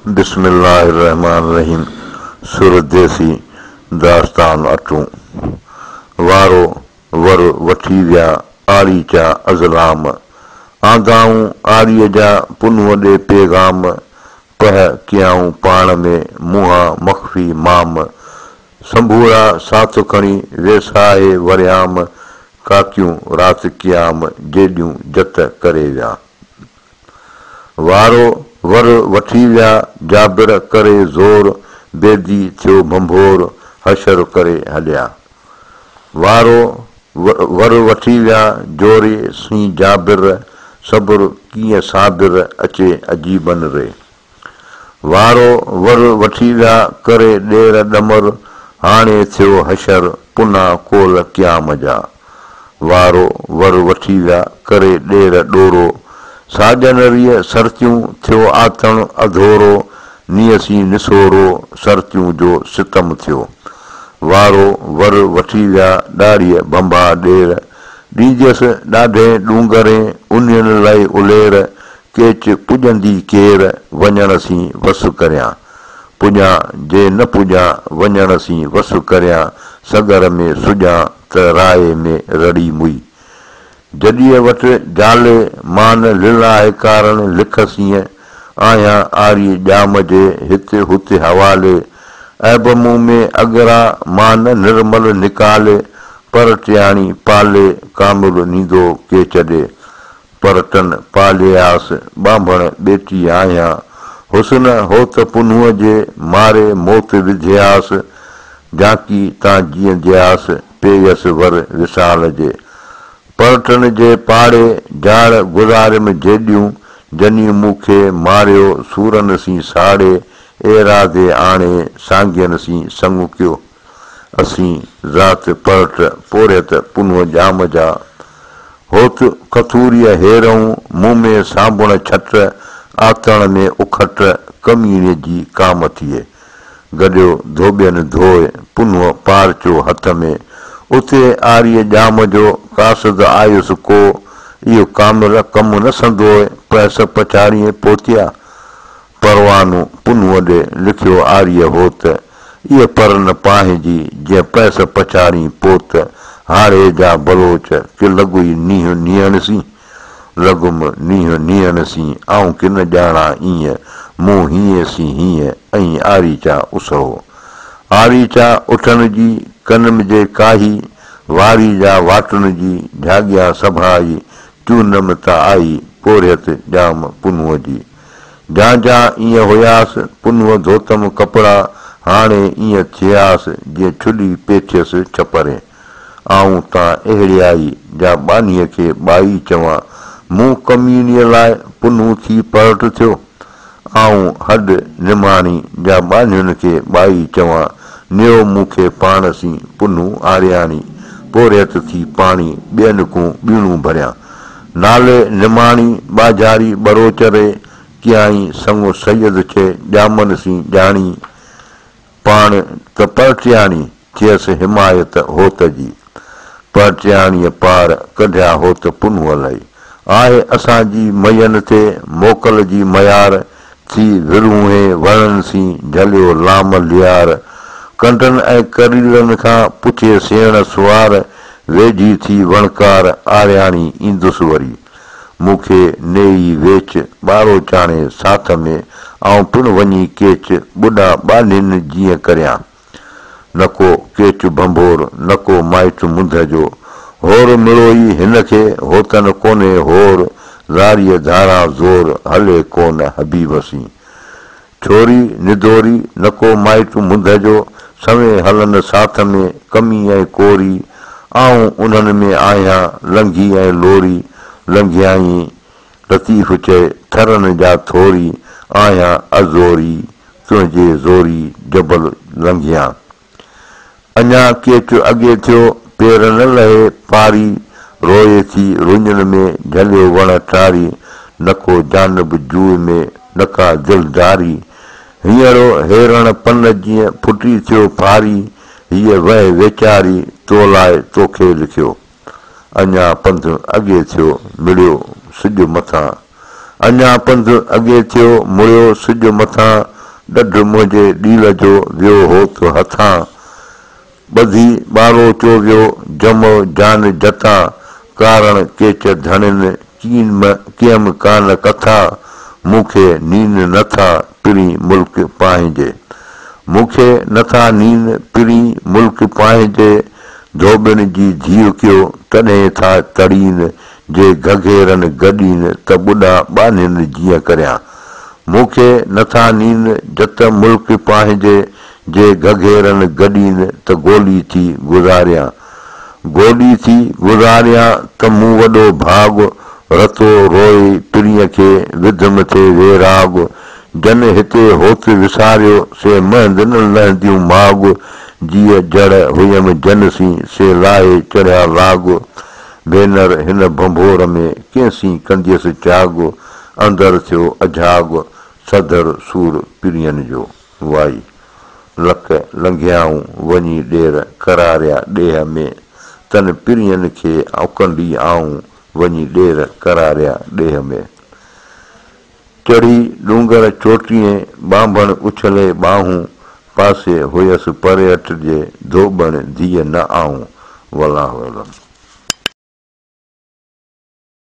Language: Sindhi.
بسم الله الرحمٰن الرحيم سر ديسي داستان اٺون وارو ور وٺي ويا آريچا ازلام آندائون آريء جا پنهونء ڏي پيغام پهه ڪيائون پاڻ ۾ منهان مخفي مام سنڀورا ساٿ کڻي ويساهي وريام ڪاڪيون رات قيام جيڏيون جت ڪري ويا. وارو ور وٺي ويا جابر ڪري زور بيدي ٿيو ڀنڀور حشر ڪري هليا. وارو ور وٺي ويا جوري سين جابر صبر ڪيئن صابر اچي عجيبن ري. وارو ور وٺي ويا ڪري ڏير ڏمر هاڻي ٿيو حشر پنا قول قيام جا. وارو ور وٺي ويا ڪري ڏير ڏورو ساڄن ريء سرتيون ٿيو آتڻ اڌورو نيئسين نسورو سرتيون جو ستم ٿيو. وارو ور وٺي ويا ڏاڙهيء ڀنڀا ڏير ڏينديس ڏاڍين ڏونگرين انهين لئي الير ڪيچ پڄندي ڪير، وڃڻ سين وس ڪريان. پڄان جي نه پڄان، وڃڻ سين وس ڪريان، سڳر ۾ سڄان ته رائي ۾ رڙي موئي. جڏيء وٽ جالي، مان لله ڪارڻ لک سين، آهيان آري ڄام جي هت هت حوالي. عيب مون ۾ اڳرا، مان نرمل نڪالي، پر ٽياڻي پالي، ڪامل نيندو ڪيچ ڏي. پرٽن پالياس، ٻانڀڻ ٻيٽي آهيان. حسن هوت پنهونء جي، ماري موت وڌياس. جانڪي تان جيئندياس، پيس ور وصال جي. پرٽن جي پاڙي، جاڙ گذاريم جيڏيون. جني مون کي ماريو، سورن سين ساڙي. ايرادي آڻي، سانگين سين سڱ ڪيو. اسين ذات پرٽ پورهيت پنهونء ڄام جا. هوت کٿوريء هيرئون، مون ۾ سانبڻ ڇٽ، آتڻ ۾ اکٽ، ڪميڻي جي ڪام ٿئي. گڏيو ڌوٻين ڌوء، پنهونء پارچو هٿ ۾. اتي آريء ڄام جو، قاصد آيس ڪو، اهو ڪامل ڪم نه سندوء، پئس پڇاڙيين پوتيا. پروانو پنهونء ڏي لکيو آريء هوت، ايء پر نه پانهنجي، جئن پئس پڇاڙين پوت، هاڙهي جا بلوچ، ڪي لڳوئي نينهن نيڻ سين؟ لڳم نينهن نيڻ سين، آئون ڪن ڄاڻان ايئن، مون هينئين سين هينئن، ائين آريچا اسهو. آريچا اٺن جي، ڪنم جي ڪاهي، واري جا واٽن جي، جهاڳيان سڀائي، چونم ته آئي، پورهيت ڄام پنهونء جي. جان جان ايئن هياس، پنهونء ڌوتم ڪپڙا، هاڻي ايئن ٿياس، جيئن ڇلي پيٺيس ڇپرين. آئون تان اهڙيائي، جا ٻانهيء کي ٻائي چوان، مون ڪميڻيء لاء پنهون ٿي پرٽ ٿيو. آئون هڏ نماڻي، جا ٻانهين کي ٻائي چوان، نيو مون کي پاڻ سين، پنهون آرياڻي، پورهيت ٿي پاڻي، ٻين ڪون ٻيڻون ڀريان. نالي نماڻي، ٻاجهاري ٻروچ ري، ڪيائين سڱ سيد کي، ڄامن سين ڄاڻي، پاڻ ته پرٽياڻي، ٿيس حمايت هوت جي. پرٽياڻيء پار، ڪڍيا هوت پنهونء لئي. آهي اسان جي مئين تي، موڪل جي ميار، ٿي ورونهين وڻن سين، جهليو لام ليار. ڪنڊن ۽ ڪريلن کان، پڇي سيڻ سوار، ويجهي ٿي وڻڪار، آرياڻي ايندس وري. مون کي نيئي ويچ، ٻاروچاڻي ساٿ ۾، آئون پڻ وڃي ڪيچ، ٻڏان ٻانهين جيئن ڪريان. نڪو ڪيچ ڀنڀور، نڪو مائٽ منڌ جو. هور مڙوئي هن کي، هوتن ڪونهي هور، زاريء ڌاران زور، هلي ڪونه حبيب سين. ڇوري ندوري، نڪو مائٽ منڌ جو، سوين هلن ساٿ ۾، ڪمي ۽ ڪوري، آئون انهن ۾ آهيان، لنگهي ۽ لوري، لنگهيائين، لطيف چئي، ٿرن جا ٿوري، آهيان ازوري، تنهنجي زوري، جبل لنگهيان. اڃا ڪيچ اڳي ٿيو، پير نه لهي پاري، روئي ٿي رڃن ۾، جهليو وڻ ٽاري، نڪو جانب جوء ۾، نڪا دلداري. هينئڙو هيرڻ پن جيئن، ڦٽي ٿيو ڦاري، هيء وهه ويچاري، تو لاء توکي لکيو. اڃا پنڌ اڳي ٿيو، مڙيو سج مٿان. اڃا پنڌ اڳي ٿيو، مڙيو سج مٿان. ڏڍ منهنجي ڏيل جو، ويو هوت هٿان. ٻڌي ٻاروچو ويو، جمع جان جتان. ڪارڻ ڪيچ ڌڻين، ڪيم ڪانه ڪٿا. مون کي نين نه ٿا، پرين ملڪ پانهنجي. مون کي نه ٿا نين، پرين ملڪ پانهنجي. ڌوٻين جي ڌيء ڪيو، تڏهن ٿا تڙين. جي گهگهيرن گڏين، ته ٻڏا ٻانهين جيئن ڪريان. مون کي نه ٿا نين، جت ملڪ پانهنجي. جي گهگهيرن گڏين، ته گولي ٿي گذاريان. گولي ٿي گذاريان، ته مون وڏو ڀاڳ. رتو روئي پرينء کي، وڌم ٿئي ويراڳ. جن هتي هوت وساريو، سي مهند نه لهنديون ماڳ. جيء جڙ هيم جن سين، سي لاهي چڙهيا لاڳ. ڀينر هن ڀنڀور ۾، ڪنهن سين ڪنديس چاڳ. اندر ٿيو اجهاڳ، سڌر سور پرين جو. وائي، لڪ لنگهيائون وڃي ڏير قراريا ڏيهه ۾، تن پرين کي اڪنڊي آئون وڃي ڏير قراريا ڏيهه ۾. چڙهي ڏونگر چوٽيين ٻانڀڻ اڇلي ٻانهون، پاسي هيس پريٽ جي ڌوٻڻ ڌيء نه آئون. والله اعلم.